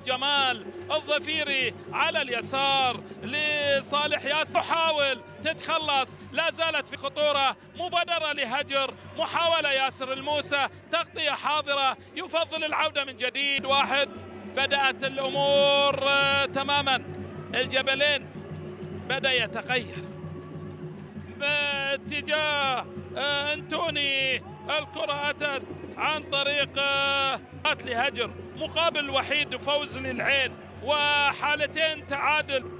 جمال الظفيري على اليسار لصالح ياسر، تحاول تتخلص، لا زالت في خطورة، مبادرة لهجر، محاولة ياسر الموسى، تغطية حاضرة، يفضل العودة من جديد. واحد، بدأت الأمور تماما، الجبلين بدأ يتغير باتجاه أنتوني، الكرة أتت عن طريق لهجر، مقابل وحيد فوز للعين وحالتين تعادل.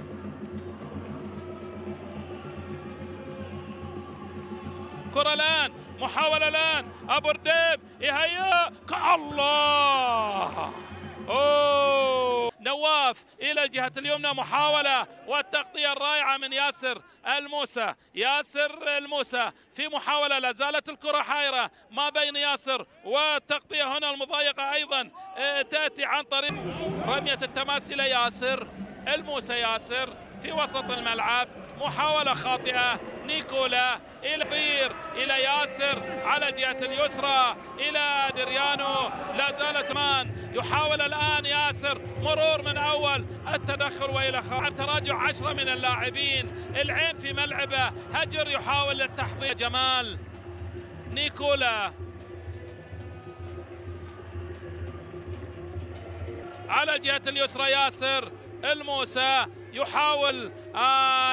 كرة الآن، محاولة الآن، أبو رديب يهيأ، الله، أوه. نواف إلى الجهة اليمنى، محاولة والتغطية الرائعة من ياسر الموسى، ياسر الموسى في محاولة، لا زالت الكرة حائرة ما بين ياسر والتغطية هنا المضايقة أيضا تأتي عن طريق رمية التماس إلى ياسر الموسى، ياسر في وسط الملعب، محاولة خاطئة، نيكولا إلى بير، إلى ياسر على الجهة اليسرى، إلى دريانو، لا زالت مان، يحاول الآن ياسر مرور من أول التدخل وإلى تراجع 10 من اللاعبين، العين في ملعبه، هجر يحاول التحضير، جمال نيكولا على الجهة اليسرى، ياسر الموسى يحاول،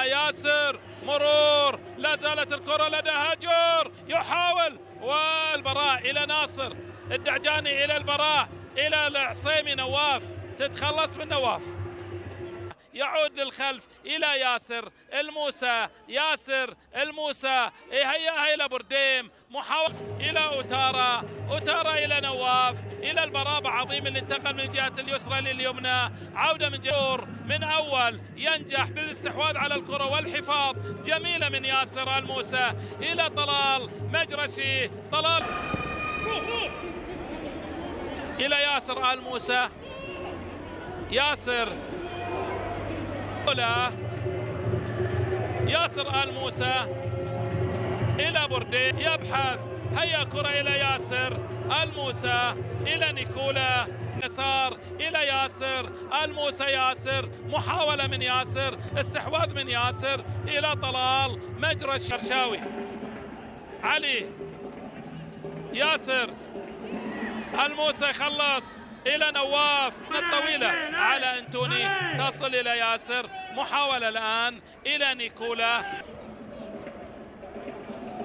ياسر مرور، لا زالت الكرة لدى هجر، يحاول، والبراء إلى ناصر الدعجاني، إلى البراء، إلى العصيمي، نواف تتخلص من نواف، يعود للخلف إلى ياسر الموسى، ياسر الموسى هياها إلى برديم، محاولة إلى أوتارا، أوتارا إلى نواف، إلى البراء عظيم اللي انتقل من الجهة اليسرى لليمنى، عودة من جور من أول، ينجح بالاستحواذ على الكرة والحفاظ، جميلة من ياسر الموسى إلى طلال مجرشي، طلال إلى ياسر الموسى، ياسر ياسر الموسى إلى بوردي، يبحث، هيا كرة إلى ياسر الموسى، إلى نيكولا، يسار إلى ياسر الموسى، ياسر محاولة من ياسر، استحواذ من ياسر إلى طلال مجرى الشرشاوي، علي ياسر الموسى خلص إلى نواف، الطويلة على أنتوني، تصل إلى ياسر، محاولة الآن إلى نيكولا،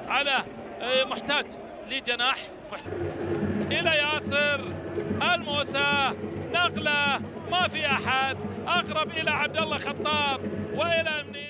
على محتاج لجناح، إلى ياسر الموسى، نقلة، ما في أحد، أقرب إلى عبد الله خطاب وإلى منيب.